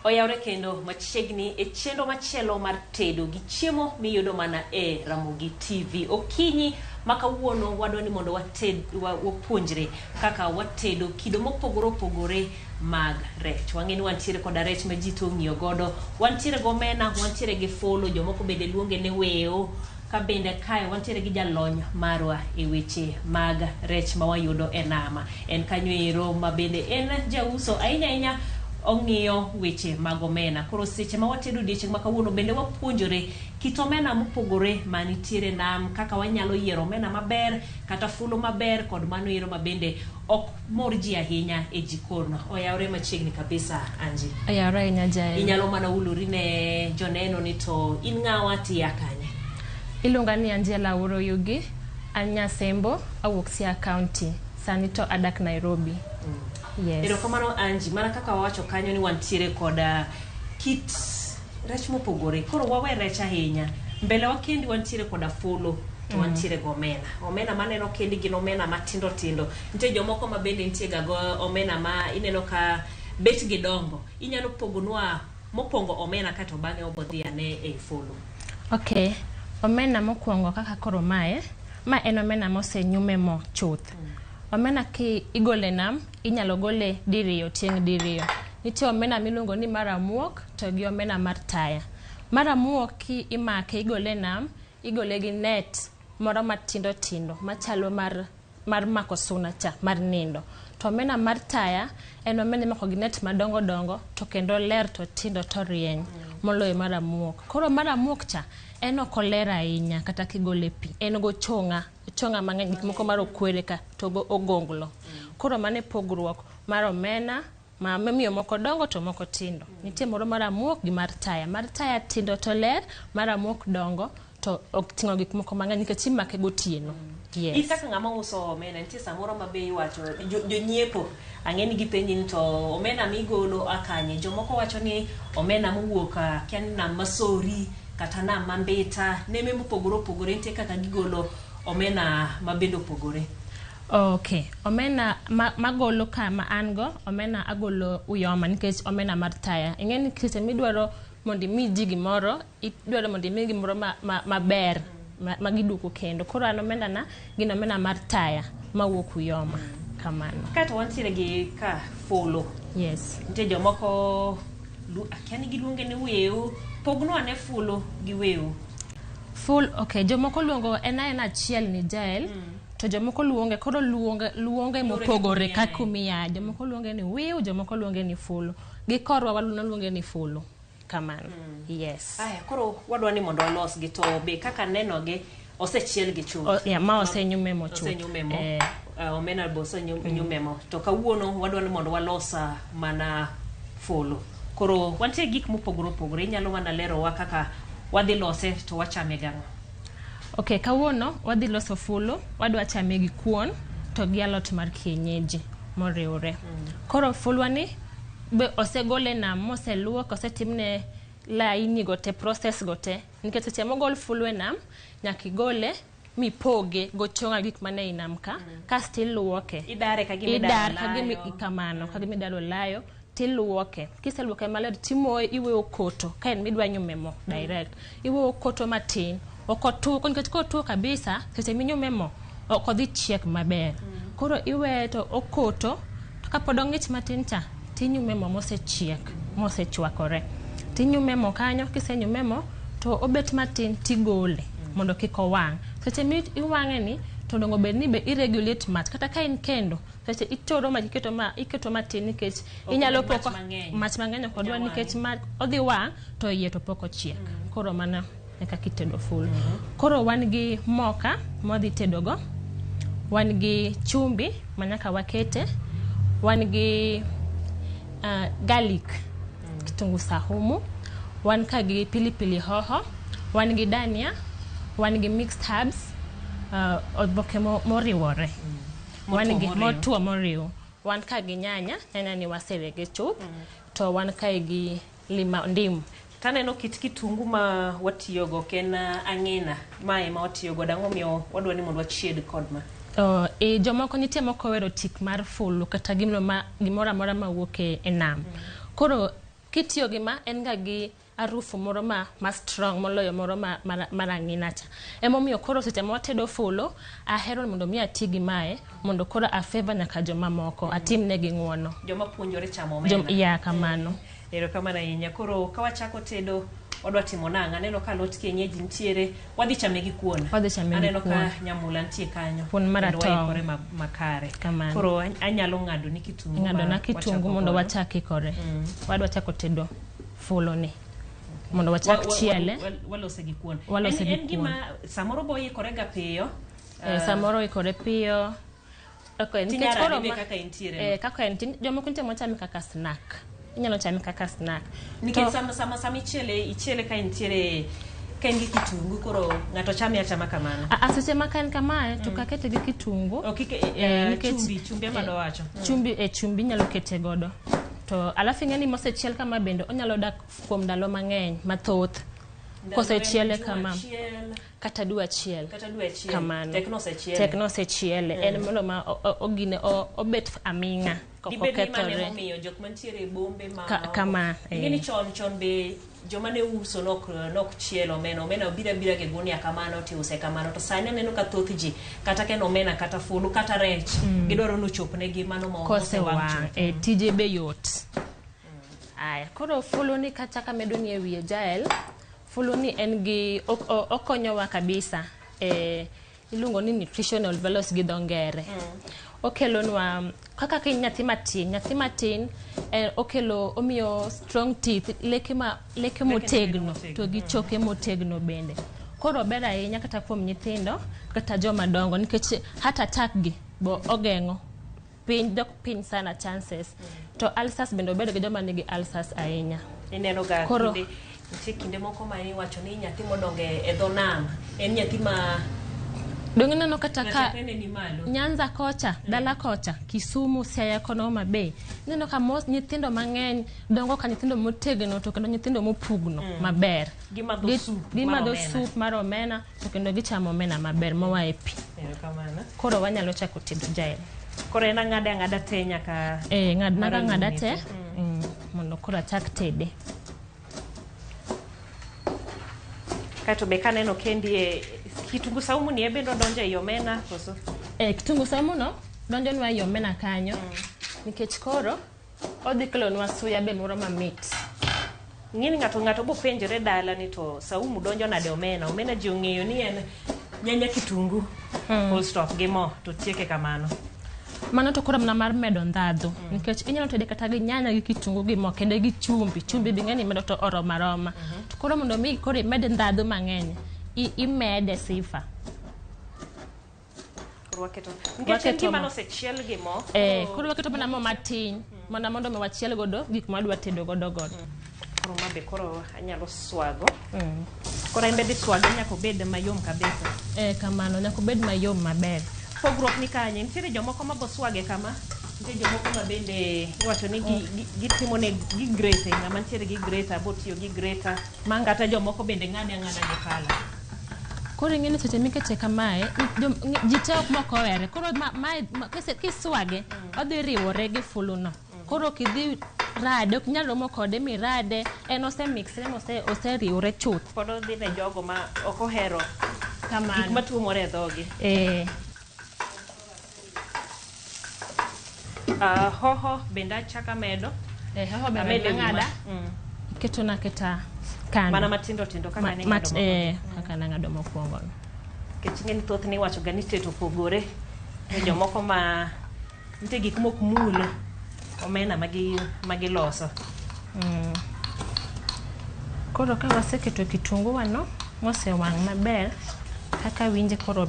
Oyawre kendo machiegni e chenro machielo mar tedo gi chiemo miyudo mana e Ramogi TV. Okinyi ma kawuono wadwa ni mondo wated, wapuonjre kaka watedo kido mopogore opogore mag rech. Wang'e ni wantiere koda rech ma ji to ong'iyo godo. Wantiere gi omena, wantiere gi fulu, jomoko bende luonge ni weyo. Ka bende kae wantiere gi jalony marwa e weche mag rech ma wayudo e nama. En kanyo ero ma bende en jauso ahinya ahinya ong'iyo weche mag omena. Koro seche ma watedo odiechieng' ma kawuono bende wapuonjore kit omena mopogore ma nitiere e nam, kaka wanyalo yiero omena maber kata fulu maber kod mano ero ma bende ok mor ji ahinya e jikon. Oyawre machiegni kabisa Angie. Oyawre ahinya Jael. Inyalo mana ulori ne joneno ni to in ng'awa to ia kanye? Iluonga ni Angela Awuor Oyugi, an Nyasembo, awuok Siaya County, sani to adak Nairobi. Yes. Erokamano Angie, mana kaka wawacho kanyo ni wantiere koda kit rech mopogore. Koro wawe rech ahinya. Mbele wa kendi wantiere koda fulu to wantiere go omena. Omena maneno kendi gin omena matindo tindo. Nitie jomoko ma bende nitie ga go omena ma ineno ka bet gidongo. Inyalo pogonwa mokwongo omena kaeto bang'e wabodhi ane ei fulu. Okay, omena mokwongo kaka koro mae, ma en omena mosenyume mo chuth. Omena ki igole nam, inyalo gole diriyo tieng' diriyo. Nitie omena miluongo ni mar amuok to gi omena mar taya. Mar amuok ki imake igole e nam, igole gi net moro matindo tindo machalo mar mar mako suna cha mar nindo. To omena mar taya en omena imako gi net madongo dongo to kendo ler to tindo to rieny moloyo mar amuok. Koro mar amuok cha en ok oler ahinya kata kigole e pi, en gochong'a, ochong'a mang'eny gik moko mar okwere ka to go ogonglo. Koro mano e pogruok mar omena ma momiyo moko dongo to moko tindo. Nitie moro mar amuok gi mar taya. Mar taya tindo to ler, mar amuok dongo to oting'o gik moko mang'eny nikech imake gotieno. In Yes. kaka ng'ama uso omena, nitie samoro ma be iwacho jonyiepo ang'e ni gipenji ni to omena migolo a kanye. Jomoko wacho ni omena mowuok akia ni nam Masori kata nam ma Mbita, nembe mopogore opogore nitie kaka gigolo omena ma bende opogore. Okay, omena ma, magolo ka ma an go, omena agolo Uyoma nikech omena mar taya. Ing'e ni seche midwaro mondo imi ji gimoro, idwaro mondo imi gimoro ma, ma, maber ma, ma giduogo kendo. Koro an omenda na gin omena mar taya mawuok Uyoma. Kamano. Kaeto wantiere gi ka fulu. Yes. Nitie jomoko akia ni giluonge ni wiu. Pognwa ane fulu gi wiu. Ful, okay, jomoko luongo en aena achiel ni Jael. To jomoko luonge koro luonge luonge mopogore kaka umiya. Jomoko luonge ni wiu, jomoko luonge ni fulu. Gi korwa waluonge ni fulu. Kamano. Yes. Aya, koro wadwa ni mondo walosgi to be kaka nenogi osechiel gi chuth. O, yeah, ma osenyume mo chuth. Osenyume mo. Eh. Omena be osenyume mo. To kawuono wadwa ni mondo walos mana fulu. Koro wantie gi gik mopogore opogore. Inyalo mana lerowa kaka wadhi lose to wachame gang'o? Okay, kawuono wadhi loso fulu, wadwa chame gi kuon to gi alot mar kienyeji moriwre. Koro fulwa ni be osegole nam moseluok, osetimne laini go te, process go te. Nikech seche mogol fulu e nam, nyaka igole mipoge gochonga gik mane ei nam ka, kasto iluoke. Idare ka gima idaro Idar ka gima olayo. kamano, ka gima idaro olayo tiluoke. Kiseluoke maler timoye iweyo koto ka en midwa nyume mo direct. Iweyo koto matin, ok otuo nikech kotuo kabisa seche minyume mo ok odhi chiek maber. Koro iweye to okoto to kapod ong'ich matin cha tinyume mo mosechiek mosechwakore. Tinyume mo kanyo kisenyume mo to obet matin tigole mondo kik owang'. Seche mi iwang'e ni to onego bed ni be i regulate mach kata ka in kendo seche itoro mach iketo ma iketo matin nikech inyalo mach poko mang'eny. mach mang'eny ok odwa Onyalo nikech wang'e. ma odhi wang' to iye to pok ochiek. Koro mano e kaka itedo fulu. Koro wan gi moka mwadhi tedogo, wan gi chumbi ma nyaka wakete, wan gi garlic, kitungu saumu, wan ka gi pilipili hoho, wan gi dania, wan gi mixed herbs, oboke moriwore. Wan gi Motwo moriw. motwo moriw. Wan ka gi nyanya, nyanya ni waserege chuth, to wan kae gi lima ndim. Taneno kit kitungu ma watiyogo ok en ang'ina, ma ema watiyo godo. Ang'o omiyo wadwa ni mondo wachied kod ma? Oh, e, jomoko nitie mok ohero tik mar fulu kata gimoro ma gimoro amora mawuok e, e nam. Koro Kitiyo gi ma en ga gi harufu moro ma strong moloyo moro marang'ina cha. Emomiyo koro seche ma watedo fulu, ahero mondo mi ati gi mae mondo koro a favor nyaka jomamoko, atimnegi ng'uono. Joma puonjore chamo omena. Ya kamano. Erokamano ahinya. Koro ka wachako tedo wadwa timo nang'o? Aneno ka alot kienyeji nitiere, wadhi chame gi kuon. Wadhi chame gi Aneno ka kuon. nyamula nitie kanyo. Kuon maratong'. Kendo waikore makare. Kamano. Koro anyalo ng'ado ni kitungu. Ng'ado na kitungu mondo wachak ikore. Wadwa chako tedo fulo ni. Mondo wachak chiele. Walose gi kuon. Walose gi En gima samoro bo ikore ga piyo. Samoro ikore piyo. Okay, nikech koro kaka entiere. Kaka entie, jomoko nitie machame kaka snack. Inyalo chame kaka snack. Nikech sama ichiele ka entiere, ka en gi kitungu, koro ng'ato chame achama kamano. Seche ma ka en kamae, to kakete gi kitungu. Chumbi ema dowacho. Chumbi inyalo kete godo. To alafu ing'e ni mosechiel kama bende onyalo dak kuom ndalo mang'eny mathoth. Kosechiele kama. Kata dwe achiel. Kata dwe achiel. Kamano. Tek nosechiele. Tek nosechiele. En mondo ma ogine obet aming'a. Dibed ni mano emomiyo jok mantiere e bombe ma kama. Ing'e ni chon be joma ne uso nok chielo omena. Omena obiro abira gi gunia kamano tiuse kamano. To sani aneno ka thoth ji kata ka en omena kata fulu kata rech gidwaro ni ochopnegi mano ma osewang' chuth. Tije be yot. Aya, koro fulu ni kata ka medo ni e wiye Jael, fulu ni en gi okonyowa kabisa. Iluongo ni nutritional values gi dho ngere. Okelonwa kaka ka nyathi matin okelo omiyo strong teeth, leke motegno to gi choke motegno bende. Koro ber ahinya kata kuom nyithindo kata joma dongo nikech heart attack gi bo ogeng'o. Piny dok piny sana chances. To ulcers bende obedo gi joma nigi ulcers ahinya. Ineno ga kinde nitie kinde moko ma iwacho ni nyathi modongo e dho nam en nyathi ma Dong ineno kata ka Nyanza kocha, dala kocha, Kisumu, Siaya kono Homa Bay. Ineno ka nyithindo mang'eny dongo ka nyithindo motegno to kendo nyithindo mopugno maber. Gimadho soup mar omena to kendo gichamo omena maber moa e pi. Koro wanyalo chako tedo Jael. Koro en ang'ade ang'ada te nyaka ng'adna ang'ada te mondo koro achak tede. Kato be kaneno kendi kitungu saumu ni bende donjo ei omena koso? Kitungu saumu no donjo nwa ei omena kanyo. Nikech koro odhi kelonwa suya be moro mamit. Ing'eni ng'ato bo penjore dala ni to saumu donjo nade omena? Omena ji ong'eyo ni en nyanya kitungu full stop gi mo to tieke kamano. Mano to koro mana mar medo ndhadhu. Nikech inyalo tede kata gi nyanya gi kitungu gi mo kendo gi chumbi. Chumbi be ing'eni medo to oromo aroma. To koro mondo mi koro imed ndhadhu mang'eny, imede sifa. Koro waketo. Nikech en gima nosechiel gi mo. Koro waketo mana mo matin mana mondo mi wachiel godo gik ma wadwa tedo godo godo. Koro mabe koro anyalo swago. Koro en bende swage nyaka obed mayom kabisa. Kamano nyaka obed mayom maber. Pogruok ni kanye? Nitiere jomoko ma bo swage kama, nitie jomoko ma bende iwacho ni gitimo ne gi grate, ng'ama nitiere gi grater bo tiyo gi grater, kata jomoko bende ng'ade ang'ada gi pala. Koro ing'e ni seche mikete kamae, ji te ok mok ohere. Koro kiswage, odhi riwore gi fulu no. Koro ok idhi rade, ok inyal romo kode mirade, en osemixre, oseriwre chuth. Pod odhi ne jogo ma ok ohero gik matuomore e dhogi. Hoho bende achako amedo. Hoho bende ang'ada. Iketona keta kando. Mana matindo tindo kaka ne ng'ado mokwongo. Kaka nang'ado mokwongo. Nikech ing'e ni thothne iwacho ga ni teto opogore. Jomoko ma nitie gik mok mul omena magiloso. Koro ka waseketo kitungu wano mosewang' maber, kaka winje koro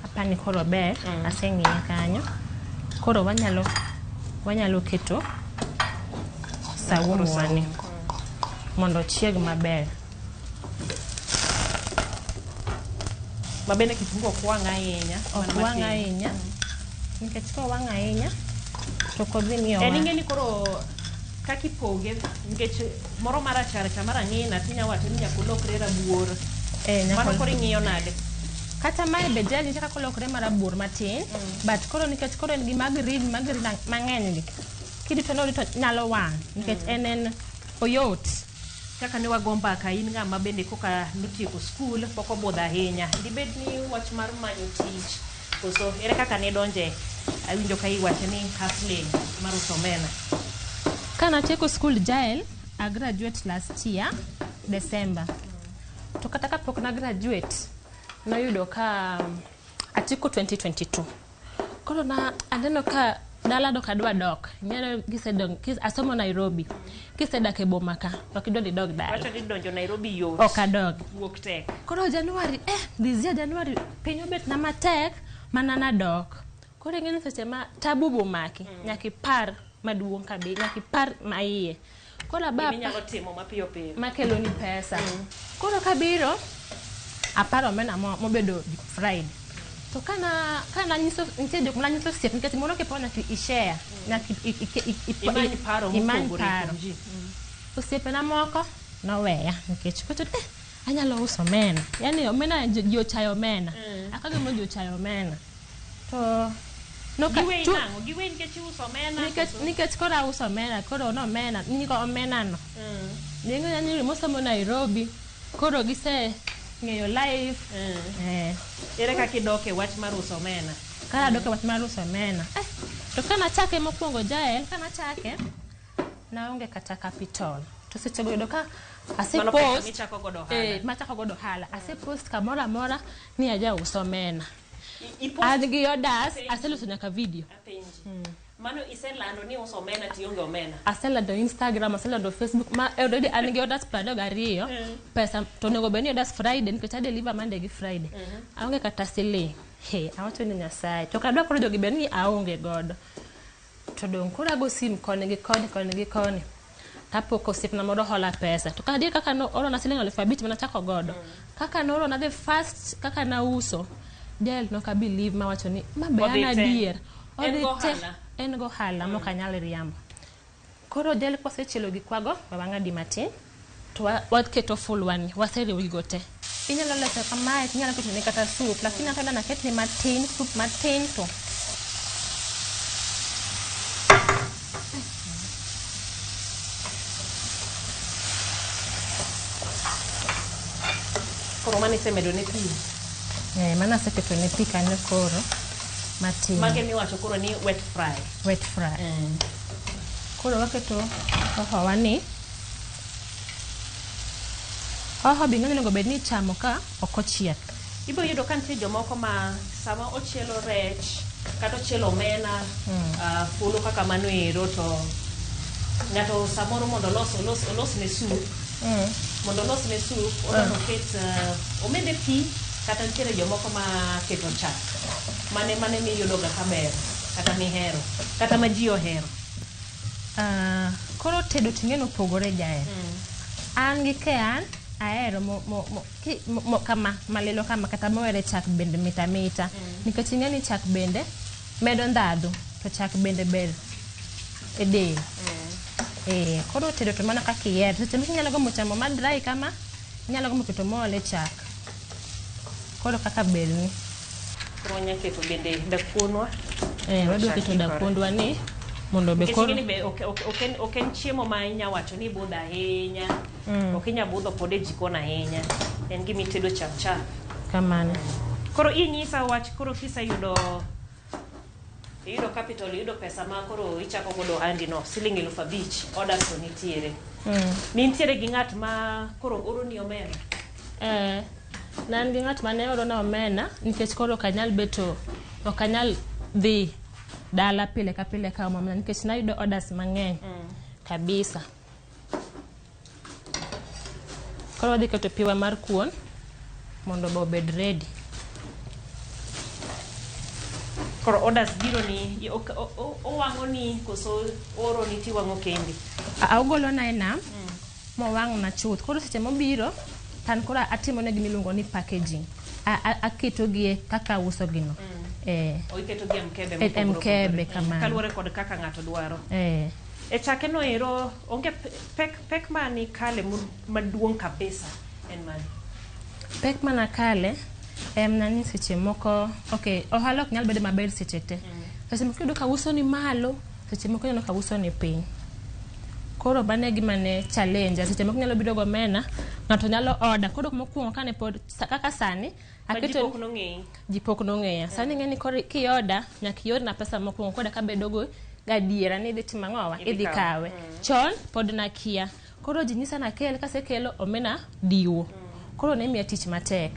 apani koro ber, aseng'iye kanyo. Koro wanyalo keto saumu wani mondo ochieg maber. Mabende kitungu ok wang' ahinya. Ok wang' ahinya. Nikech kowang' ahinya to ok odhi miyowa. En ing'e ni koro kaka ipoge, nikech moro marachar cha marang'ina tinya wacho ni nyaka olokre rabuor. Mano koro ing'iyo nade? Kata mae be jali nitie kaka olokre marabuor matin, but koro nikech koro en gi ma green mang'eny gi, kirito no to nyalo wang' nikech en Oyot. Kaka ne wago mbaka, in ng'ama bende koka notieko skul, pok obudho ahinya. Dibed ni wach mar manyo tich, koso ere kaka ne donje? Awinjo ka iwacho ni hustling mar uso omena. Kanatieko skul Jael, a graduate last year, December. To kata kapok na graduate, noyudo ka atieko 2022. Koro na aneno ka dala dok adwa dok. Ing'eyo kisedong asomo Nairobi. Kisedak e boma ka, ok idwa ni idog dala. Wacho ni donjo Nairobi yot. Ok adog. Wuok tek. Koro January, this year January, piny obet na matek, mana nadok. Koro ing'e ni seche ma tabu bomaki, nyaka ipar maduong' kabisa, nyaka ipar maiye. Koro aba Gima inyalo timo mapiyo piyo. Makelo ni pesa. Koro kabiro, aparo omena mobedo deep fried. To kana nyiso, nitie jok mana nyiso osiep, nikech moro kiparo nyaka i-share, nyaka Imany paro imany mopogore paro. kuom ji. Osiepena moko noweya nikech kocho anyalo uso omena. Yaani omena ji ochayo omena. Akago mo ji ochayo omena. To noka Giweyi nang'o? Giweyi nikech iuso omena? Nikech, nikech koro auso omena, koro no omena, nyiko omena no. Nyingo nyiri mosomo Nairobi, koro gise ng'eyo life. Ere kaka idok e wach mar uso omena? Kara adok e wach mar uso omena. To kana chake mokwongo Jael, kana chake, naonge kata capital. To sechego yudo ka ase Mano pesa post, michako godo ohala. Machako godo ohala. Ase post kamoro amora ni aja uso omena. I post An gi orders, Apenji. aseloso nyaka video. Apenji. Mano iselando ni uso omena tionge omena. Aselando Instagram, aselando Facebook, ma already an gi orders 22. Pesa to onego bed ni orders Friday nikech a deliver Monday gi Friday. Aonge kata siling. He, awacho ni Nyasaye. To kadwa koro jogi bed ni aonge godo. To dong' koro ago sim koni gi koni, koni gi koni. Tapo ka osiepna moro hola pesa. To kadier kaka no orona siling 5,000 mana chako godo. Kaka noorona the first kaka nauso. Jael nok a believe mawacho ni ma be Odhi an te. adier. En Odhi go te. ohala. En go ohala mok anyal riambo. Koro Jael kwasechielo gikwago, we wang'adi matin. To waketo full wani, waseriwo gigo te. Inyalo loso kamae, inyalo keto ne kata soup, lakini an to naketne matin, soup matin to. Koro mano isemedo ne pi? Mano aseketo ne pi kanyo koro matin. Mage miwacho koro ni wet fry. Wet fry. Koro waketo hoho wani. Hoho be ing'eyo onego bed ni ichamo ka ok ochiek. Ibiro yudo ka nitie jomoko ma sama ochielo rech kata ochielo omena, fulu kaka mano ero, to ng'ato samoro mondo olos ne soup. Mondo olos ne soup, odwaro oket, omede pi, kata nitiere jomoko ma keto chak. Mane mane miyudo ga kaber, kata mihero, kata ma ji ohero. Koro tedo ting'e opogore Jael. An gi ke an ahero mo kama malilo kama kata mowere chak bende mit amita. Nikech ing'e ni chak bende medo ndhadhu, to chak bende ber e del. Koro tedo to mana kaka ihero. Seche moko inyalo gombo chamo ma dry kama, inyalo gombo keto mool e chak. Koro kaka berni. Koro wanya keto bende dakuonwa. Wadwa Chak keto ikore. dakuondwa ni mondo be Nikech koro ing'e ni be ok en chiemo ma inya wacho ni ibudho ahinya. Ok inya budho kode e jikon ahinya. En gima itedo chap chap. Kamano. Koro inyisa wach koro kiseyudo iyudo capital, iyudo pesa ma koro ichako godo ohandi no, siling 5,000, orders to nitiere. Nintiere gi ng'at ma koro oroni omena? Ne an gi ng'at mane orona omena nikech koro ok anyal beto, ok anyal dhi dala pile ka pile ka omo omena nikech nayudo orders mang'eny kabisa. Koro wadhi keto piwa mar kuon mondo be obed ready. Koro orders biro ni, owang'o ni koso oro ni tiwang'o kendi? Ogolo na e nam, mowang'na chuth. Koro seche mobiro, to an koro atimo ne gima iluongo ni packaging. Aketo gi e kaka auso gi no. Iketo gi e mkebe E mopogore mkebe opogore. kamano. Kaluwore kod kaka ng'ato dwaro. E chake no ero, onge pek mani kale maduong' kabisa en mane? Pek mana kale en na ni seche moko, okay, ohala ok nyal bedo maber seche te. Seche moko iyudo ka uso ni malo, seche moko ineno ka uso ni piny. Koro mano e gima ne challenge. Seche moko inyalo biro gomena, ng'ato nyalo order. Koro mokwongo kane pod kaka sani Ma ji aketo pok nong'eyi. ji pok nong'eya. Sani ing'e ni koro ki-order nyaka iorna pesa mokwongo koda kabedo go gadiera ni idhi timo ang'owa Idhi idhi kawe. kawe. Chon pod nakia. Koro ji nyisa nakel kasekelo omena diwo. Koro ne miya tich matek.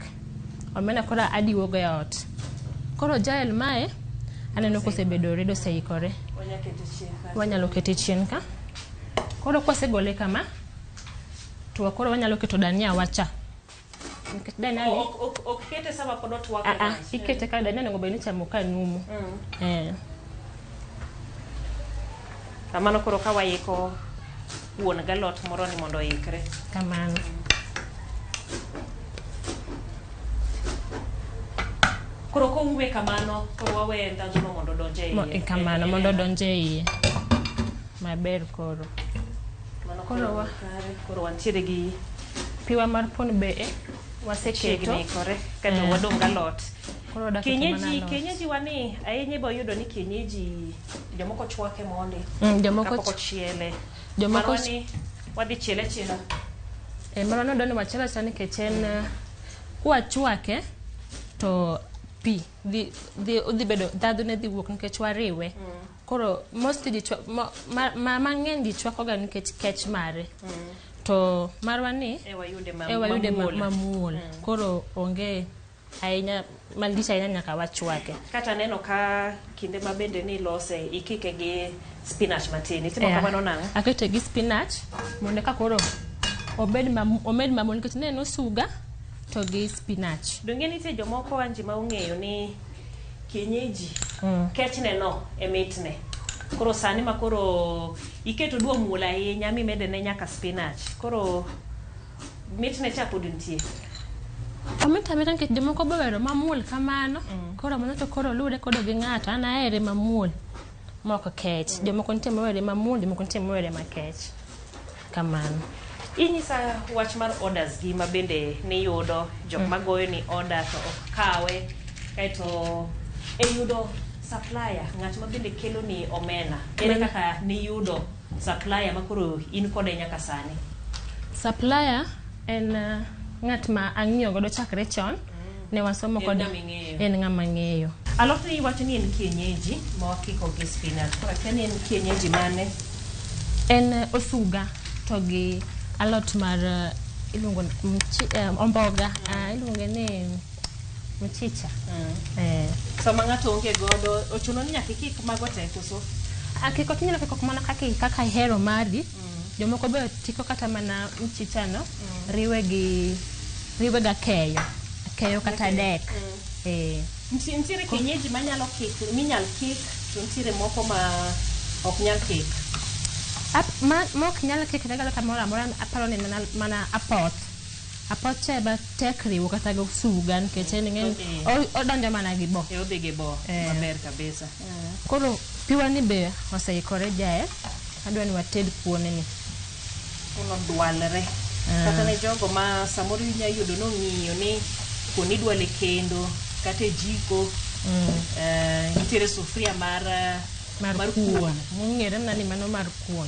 Omena koro adiwo go e ot. Koro Jael mae aneno kosebedo ready oseikore. Wanya kete chien kacha. Wanyalo kete chien ka. Koro kwasegole kama to koro wanyalo keto dania wacha. Nikech dania ni Ok kete sama pod otwak e ah, ah, mach. ikete ka dania onego bed ni ichamo ka numu. Eh. Kamano koro ka waiko wuon galot moro ni mondo oikre. Kamano. Koro koume kamano, koro waweye ndhadhuno mondo odonj e iye. Kamano mondo odonj e iye. Maber koro. Mano Koro koro kare. Koro wantiere gi Piwa mar kuon be eh, waseketo. chiegni ikore kato Eh. wadong' galot. Koro wadwa keto mana Kienyeji, alot. kienyeji wani ahinya ibo yudo ni kienyeji jomoko chwake mondi Jomoko kapok ochiele. jomoko Marwa ni wadhi chiele achiela. Eh, marwa nodwa ni wachiele achiela nikech en kwachwake to pi dhi dhi odhi bedo ndhadhu ne dhi wuok nikech wariwe. Koro mostly ji chwa, ma, ma, mang'eny ji chwako ga nikech kech mare. To marwa ni E wayude ma, e wayude mamuol. mamuol. Koro onge ahinya malich ahinya nyaka wachwake. Kata neno ka kinde ma bende ni ilose ikike gi spinach matin. Itimo Yeah. kamano nang'o? Akete gi spinach mondo eka koro obed omed mamuol nikech ne en osuga to gi spinach. Donge nitie jomoko Anji ma ong'eyo ni kienyeji kechne no e mitne. Koro sani ma koro iketo dwa muol ahinya mimede ne nyaka spinach. Koro mitne cha pod nitie. Omit amita nikech jomoko be ohero mamuol kamano. Koro mano to koro luwre kodo gi ng'ato. An ahere mamuol mok kech. Jomoko nitie mohere mamuol, jomoko nitie mohere makech. Kamano. Inyisa wach mar orders gi ma bende niyudo jok magoyo ni order to ok kawe kaeto e yudo supplier ng'at ma bende kelo ni omena ere kaka niyudo supplier ma koro in kode nyaka sani Supplier en ng'at ma ang'iyo godo chakre chon. Ne wasomo En kode. ng'ama ing'eyo. En ng'ama ng'eyo. Alot ni iwacho ni en kienyeji ma wakiko gi spinach koro akia ni en kienyeji mane En osuga to gi alot mar iluongo omboga. Iluonge ni mchicha. Sama ng'ato onge godo ochuno ni nyaka ikik mago te koso Akiko tinyalo kiko mana kaka ihero mari. Jomoko be tiko kata mana mchicha no riwe gi riwe ga keyo. Keyo kata dek. Nitiere kienyeji manyalo kik minyal kik to nitiere moko ma ok nyal kik. Mok nyal kik kata kamoro amora aparo ni mana apoth. Apoth cha ema tek riwo kata gi osuga nikech en ing'e odonjo mana gi bo. Odhi gi bo maber kabisa. Koro piwa ni be oseikore jae. Adwa ni wated kuon ni. Kuon odwalre. Kata ne jogo ma samoro inya yudo nong'iyo ni kuon idwale kendo kata e jiko. Nitiere sufria mar kuon. Mong'ere mana ni mano mar kuon.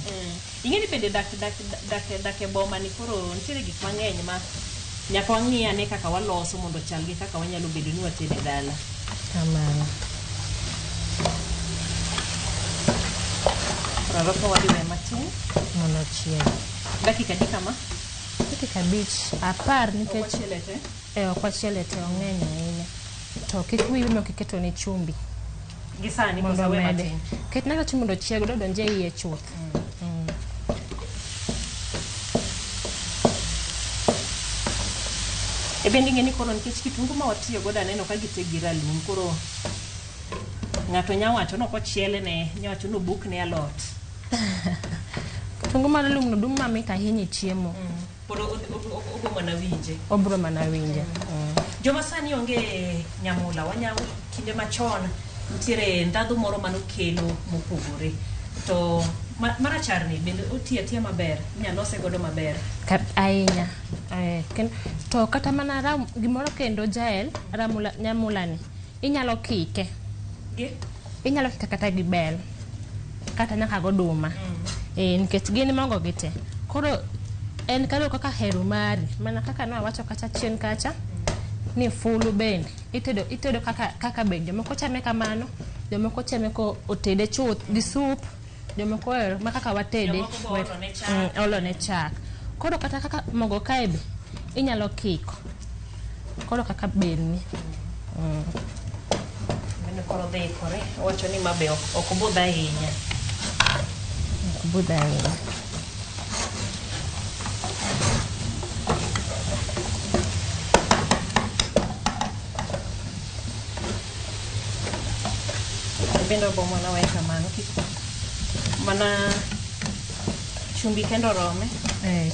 Ing'e ni bende dak e boma ni koro nitiere gik mang'eny ma nyaka wang'i ane kaka waloso mondo ochal gi kaka wanyalo bedo ni watedo e dala. Kamano. Koro alot no wadhi weyo matin. Mondo ochieg. Dakika adi kama? Dakika 5, 10 nikech Ok wachiele te? Ok wachiele te, ong'eny ahinya. To kik wiyi wil ok iketone chumbi. Gi sani Mondo koso we omede. matin? Ketne chumbi mondo ochieg odonj e iye chuth. E bende ing'e ni koro nikech kitungu ma watiyo godo aneno ka gite gi ralum koro ng'ato nya wacho ni ok ochiele ne, nya wacho ni obukne alot. Kitungu mar lum no dum mamit ahinya e chiemo. Pod obo mana winje. Obro mana winje. Joma sani onge nyamula, wanya kinde machon nitiere ndhadhu moro manokelo mopogore. To marachar ni bende otiyo atiya maber, inyalo lose godo maber. Ahinya. To kata mana gimoro kendo Jael, nyamula ni, inyalo kike. Gi? Inyalo kike kata gi bel. Kata nyaka goduma. Nikech gin mogo gi te. Koro en kalo kaka hero mari, mana kaka nawacho kacha chien kacha ni fulu bende itedo kaka be jomoko chame kamano, jomoko chame ko otede chuth gi sup, jomoko ohero ma kaka watede Jomoko be olo ne chak. Olo ne chak. Koro kata kaka mogo kae be inyalo kiko. Koro kaka berni. Mano koro dhi ikore. Owacho ni ma be ok obudh ahinya. Ok budh ahinya. Bende obo mana weye kamano. Mana chumbi kende orome.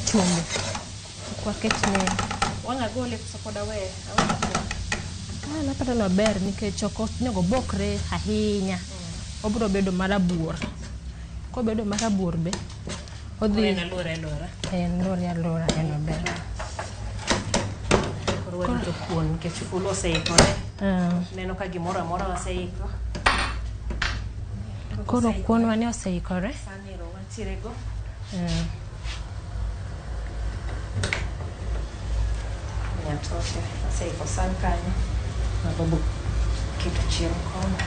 Chumbi. Ok waket ne Wang' agole koso pod aweye? Aweye Ah, naparo ni ober nikech ok onego obokre ahinya. Obiro bedo marabuor. Kobedo marabuor be, odhi En aluora aluora. En luore aluora en ober. Koro warito kuon nikech fulu oseikore. Neno ka gimoro amora waseiko. Koro kuonwa ni oseikore. San ero wantiere go. Nyatoke aseiko san kanyo. Mago bo keto chien kono.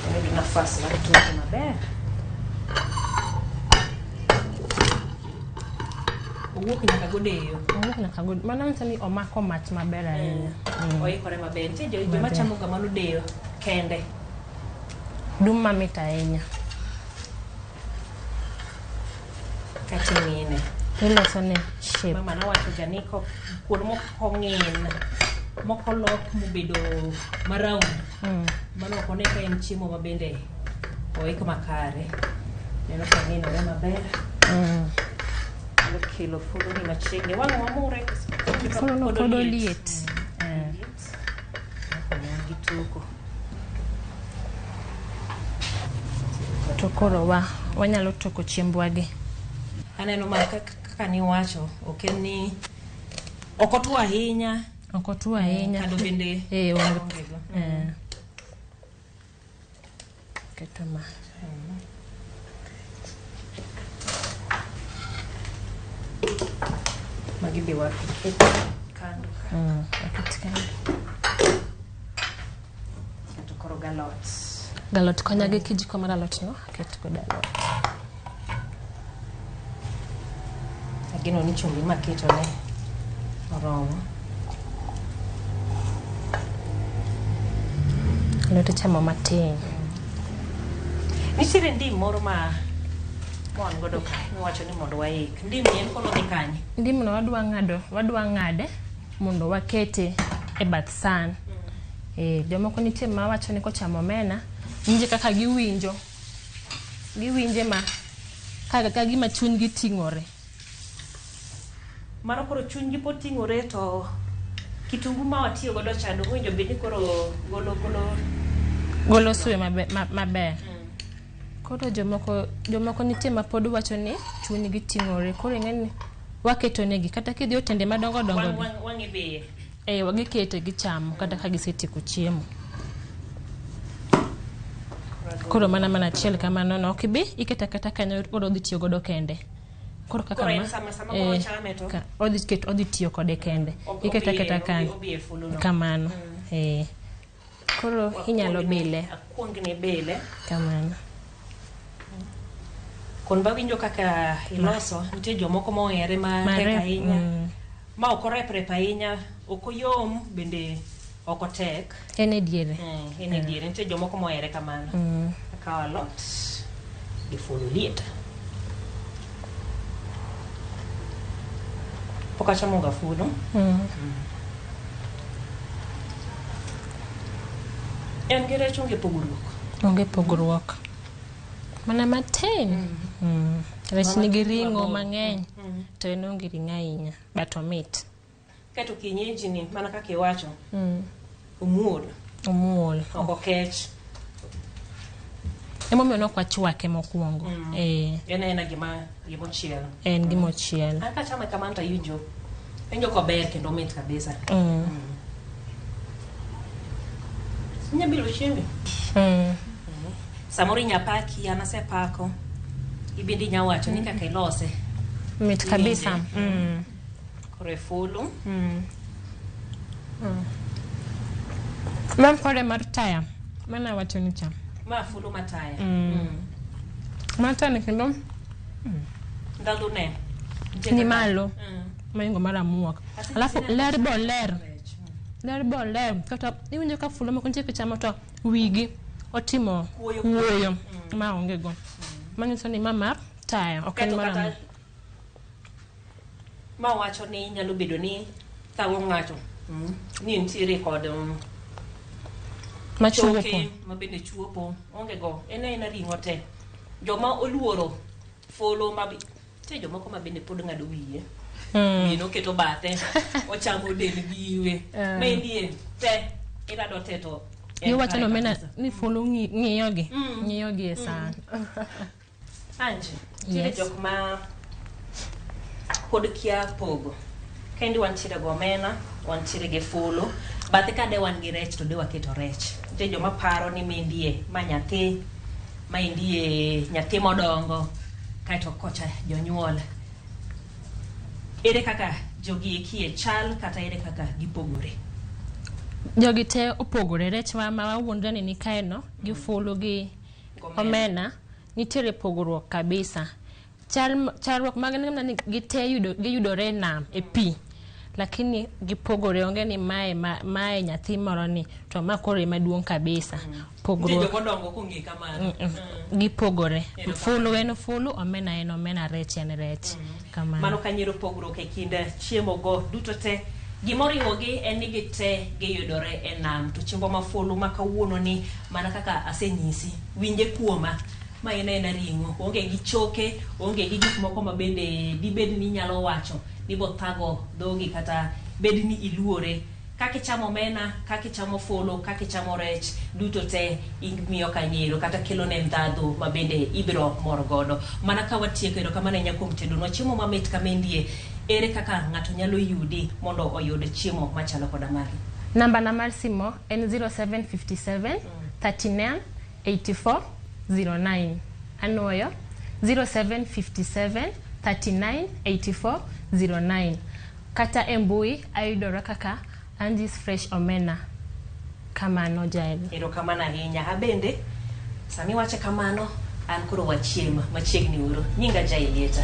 Oyud nafas mar toke maber. Owuok nyaka godeyo. Owuok nyaka godeyo. Mano nyiso ni omako mach maber ahinya. Oikore maber. Nitie joma chamo ga mano deyo kende. Dum mamit ahinya. Kata ing'ine. Iloso ne shape. Mama nowacho ga ni kuon moko ong'in, moko olok mobedo ma round. Mano ok one ka en chiemo ma bende oik makare. Neno ka ng'inore maber. Nyalo kelo fulu ni machiegni. Wang' wamure. Fulu no pod oliet. Oliet. Gi toko. To koro wanyalo toko chiembwa gi. Aneno ma kaka niwacho, ok en ni ok otuo ahinya. Ok otuo ahinya. Kando bende onge. Onge go. Keto ma. Magi be waket kando ka. Waket kando. Keto koro galot. Galot konya gi kijiko mar alot no, aket godo alot. Ageno ni chumbi maketo ne oromo. Alot ichamo matin. Nitiere ndim moro ma wan godo ka, miwacho ni mondo waik. Ndim ni en koro dhi kanye? Ndim no wadwa ng'ade mondo wakete e bath san. Jomoko nitie mawacho ni kochamo omena, winje kaka giwinjo. Giwinje ma ka gima chunygi ting'ore. Mano koro chunygi pod ting'ore to kitungu ma watiyo godo cha dong' owinjo bed ni koro golo golo suya maber. Koro jomoko nitie ma pod wacho ni chunygi ting'ore. Koro ing'e ni waketo negi kata kidhi otende madongo dongo gi. Wang' ibiye. Gikete gichamo kata ka gisetieko chiemo. Koro mana achiel kamano no ok ibi iketa kata kanyo koro odhi tiyo godo kende. Koro kaka Koro en ma, sama koro chame to? Odhi tiyo kode kende. Iketa kata kanyo. Obi e fulu no. Kamano. Koro inyalo bile. Akuong ni bile. Kamano. Kon ba winjo kaka iloso, nitie jomoko mohere ma tek ahinya. Ma ok orep rep ahinya, ok oyom bende ok otek. En e diere. En e diere, nitie jomoko mohere kamano. Akawo alot gi fulu liet. Pok achamo ga fulu. En gi rech onge pogruok. Onge pogruok. Mana matin. Rech nigi ring'o mang'eny. To en onge ring'o ahinya, but omit. Keto kienyeji ni mana kaka iwacho. Omuol. Omuol. Ok okech. Emomiyo ne ok wachwake mokwongo. En aena gima ochiel. En gima ochiel. An kachame kamano to awinjo. Awinjo kober kendo omit kabisa. Inya bilo chiembi? Samoro inya paki, an asepako. Ibende inya wacho ni kaka ilose. Mit kabisa. Koro e fulu. Ma kore mar taya. Mana wacho ni cha. Ma fulu mataya. Mar taya ni kendo Ndhadhu ne. Nitie ni kaka- malo. Maingo mar amuok. Aseti Alafu neno ler bo ler. rech. Ler bo ler. Kata iwinjo ka fulu moko nitie kichamo to wigi otimo Kuoyo. kuoyo ma onge go. Manyiso ni ma mar taya ok en Kaeto mar kata amuok. ma wacho ni nyalo bedo ni thago ng'ato ni nitiere kod Machuopo. choke ma bende chuopo onge go en aena ring'o te joma oluoro folo ma nitie jomoko ma bende pod ng'ado wiye wiye noketo bathe ochamo del gi iwe ma endie te irado te to en Iwacho kare ni omena kabisa. ni fulu ng'iyogi. Ng'iyogi e san. Anji, nitiere Yes. jok ma pod kia pogo. Kendi wantiere gi omena, wantiere gi fulu, bathe ka de wan gi rech to de waketo rech. Nitie joma paro ni mindie ma nyathi, ma indie nyathi modongo, kaeto kocha jonyuol. Ere kaka jogi eki e chal kata ere kaka gipogore? Jogi te opogore. Rech ma ma wawuondre ni nikae no gi fulu gi Gomena. omena nitiere pogruok kabisa. Chal chalruok mag ni ni gite yudo giyudore e nam e pi. Lakini gipogore onge ni mae ma, mae nyathi moro ni to ma koro ema duong' kabisa. Nitie Pogruok jomodongo kong'e kamano. gipogore. Erokamano. Fulu en fulu, omena en omena, rech en rech. Kamano. Mano kanyiero pogruok e kind chiemo go duto te. Gimoriwogi en ni gite giyudore e nam. To chiembwa ma fulu ma kawuono ni mana kaka asenyisi, winje kuoma. Ma en aena ring'o, oonge gi choke, oonge gi gik moko ma bende dibed ni inyalo wacho ni bothago dhogi kata bed ni iluore. Kaka ichamo omena, kaka ichamo fulu, kaka ichamo rech, duto te imiyo kanyiero kata kelo ne ndhadhu ma bende ibiro mor godo. Mana ka watieko erokamano ahinya kuom tedonwa chiemo mamit kamendie, ere kaka ng'ato nyalo yudi mondo oyud chiemo machalo koda magi? Namba na mar simo en 0757 39 84 09. Anuoyo 0757 39 84 09. Kata e mbui ayudora kaka Angie's Fresh Omena. Kamano Jael. Erokamano ahinya. Abende, sami wache kamano, an koro wachiem machiegni uru. Nyinga Jaelieta.